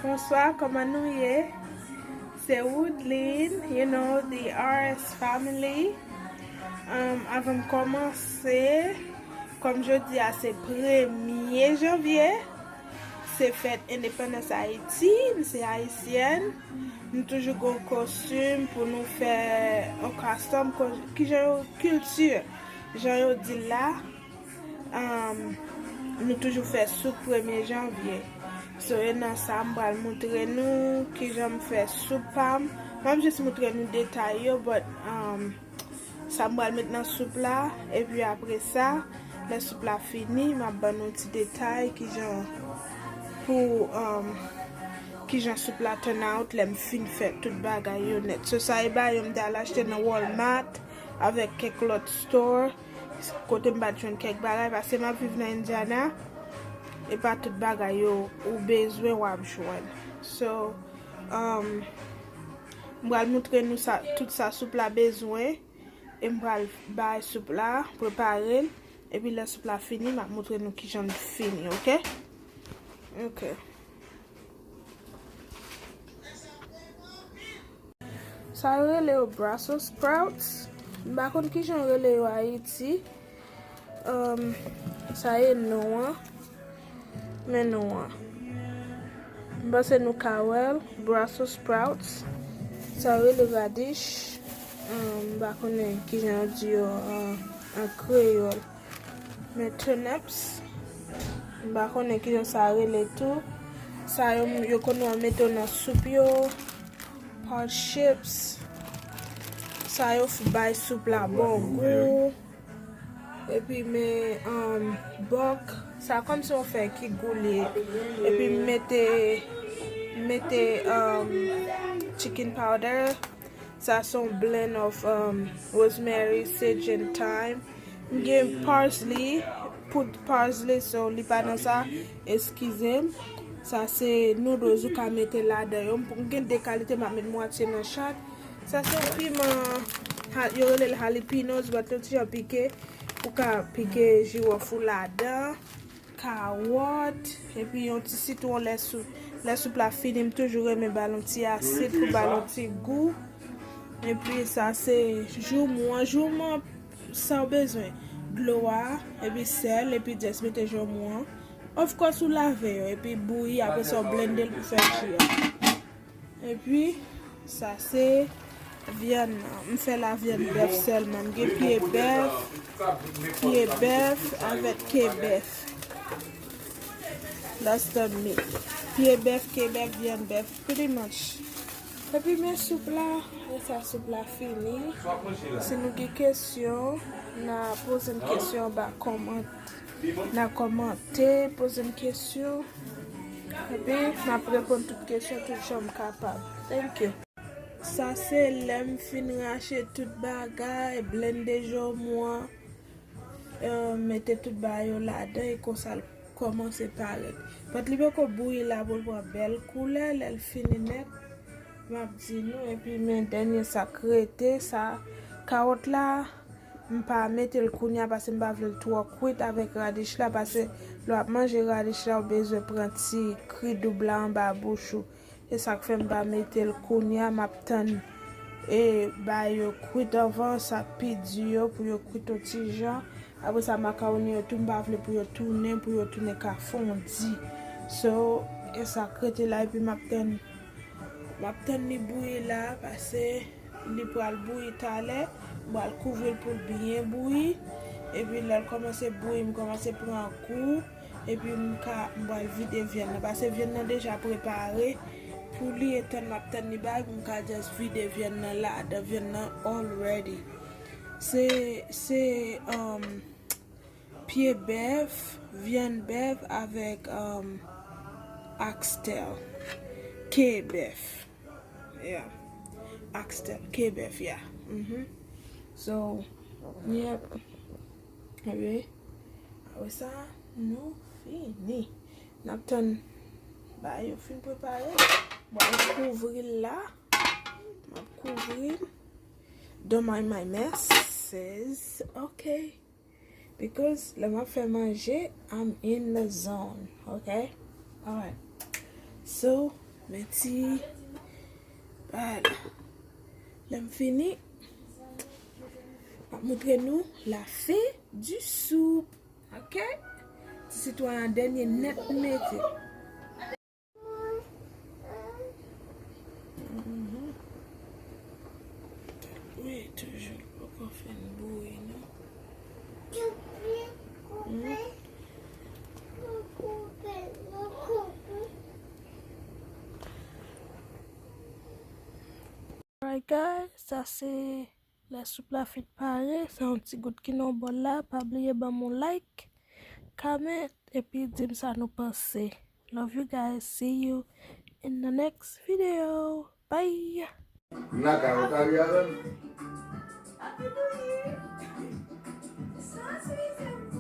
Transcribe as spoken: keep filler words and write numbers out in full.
Bonswa, kòman nou ye? Se Woodline, you know, the R S family. Um, avan m kòmanse, kòm jodi a se premye janvye, se fèt endepandans Ayiti, m se ayisyèn. Nou toujou gen kostim pou nou fè yon custom, ko- kijan yo kilti, jan yo di l la. Um, nou toujou fè soup premye janvye. So, e nan sa, m pral moutre nou kijan m fè soup pa m. M ap jis moutre nou detay yo, but, um, sa m pral met nan soup la. Epi apre sa, lè soup la fini, m ap ban nou ti detay kijan pou, um, kijan soup la turn out lè m fin fè tout bagay yo nèt. So, sa e bagay yo m te al achte nan Walmart avèk kèk lòt store. Kote m pa t jwenn kèk bagay, paske m ap viv nan Indiana, e pa tout bagay yo ou bezwen w ap jwenn. So, um, m pral moutre nou sa, tout sa soup la bezwen, e m pral bay soup la, prepare l, epi lè soup la fini, m ap moutre nou kijan l fini, oke? Oke. Sa yo rele yo Brussels sprouts. M pa konn kijan yo rele yo Ayiti. Um, sa ye non an. Men non an. M panse nou ka wè l, Brussels sprouts. Sa yo rele radish. Um, m pa konnen kijan yo di yo an, an kreyòl. Men turnips, m pa konnen kijan sa rele tou. Sa yo, yo konn wè mete yo nan soup yo. Pot chips. Sa yo f- bay soup la bon gou. Epi men, um, bòk. Sa kòmsi yon fèy ki gou li ye. Epi mete, mete, um, chicken powder. Sa se yon blend of, um, rosemary, sage and thyme. M gen parsley, poud parsley, so li pa nan sa, eskize m. Sa se noodles ou ka mete ladan yo. M gen de kalite, m ap met mwatye nan chak. Sa se yon piman, ha- yo rele l jalapenos, but yon ti jan pike. Ou ka pike jiwòf ou ladan. Kawòt, epi yon ti sitwon lè sou, lè soup la fini, m toujou renmen ba l yon ti asid pou ba l yon ti gou. Epi sa se joumou an, joumou an sa w bezwen. Dlo a, epi sèl, epi just mete joumou an. Of course, ou lave yo, epi bouyi, apre sa w blende l pou fè ji a. Epi, sa se vyann nan. M fè la vyann bèf sèlman. M gen pye bèf, pye bèf avèk ke bèf. That's the meat. Pye bèf, ke bèf, vyann bèf, pretty much. Epi, men soup la, e sa soup la fini. Si nou gen kesyon, n a poze m kesyon anba kòmantè. Nan kòmante, poze m kesyon. Epi, m ap reponn tout kesyon tout jan m kapab. Thank you. Sa se lè m fin rache tout bagay, blende joumou an, eh, mete tout bagay yo ladan, e konsa l kòmanse parèt. But li poko bouyi la pou l pran bèl koulè, lè l fini nèt, m ap di nou. Epi, men dènye sa k rete, sa, kawòt la, m pa mete l kounye a paske m pa vle l twò kwit avèk radish la, paske lè w ap manje radish la, ou bezwen pran ti kri doub la anba bouch ou. E sa k fè m pa mete l kounye a, m ap tann e bagay yo kwit anvan, sa k pi di yo, pou yo kwit yon ti jan. Apre sa, makawoni yo tou, m pa vle pou yo tounen, pou yo tounen ka fondi. So, e sa k rete la, epi m ap tann, m ap tann li bouyi la, paske li pral bouyi talè, m pral kouvri l pou l byen bouyi. Epi lè l kòmanse bouyi, m kòmanse pran gou. Epi m ka, m pral vide vyann nan. Paske vyann nan deja prepare. Pou li, etan m ap tann li bay, m ka just vide vyann nan ladan, vyann nan already. Se, se, um, pye bèf, vyann bèf avèk, um, oxtail. Ke bèf. Yeah. Oxtail, ke bèf, yeah. Mhm. So, yep. Epi, apre sa, nou fini. N ap tann bagay yo fin prepare. Bon, m kouvri l la. M ap kouvri l. Don't mind my messes, okay? Because lè m ap fè manje, I'm in the zone, okay? Alright. So, Men ti, vwala. Lè m fini, m ap montre nou la fin du soup. Ok? Ti sitwon an dènye nèt m mete. Mhm. Wi, toujou poko fin bouyi, non? Mhm. Alright, guys, sa se lè soup la fin pare. Se yon ti gout ki nan bòl la. Pa bliye ban m yon like, comment, epi di m sa nou panse. Love you guys. See you in the next video. Bye. M lakay ou ka ri avè m.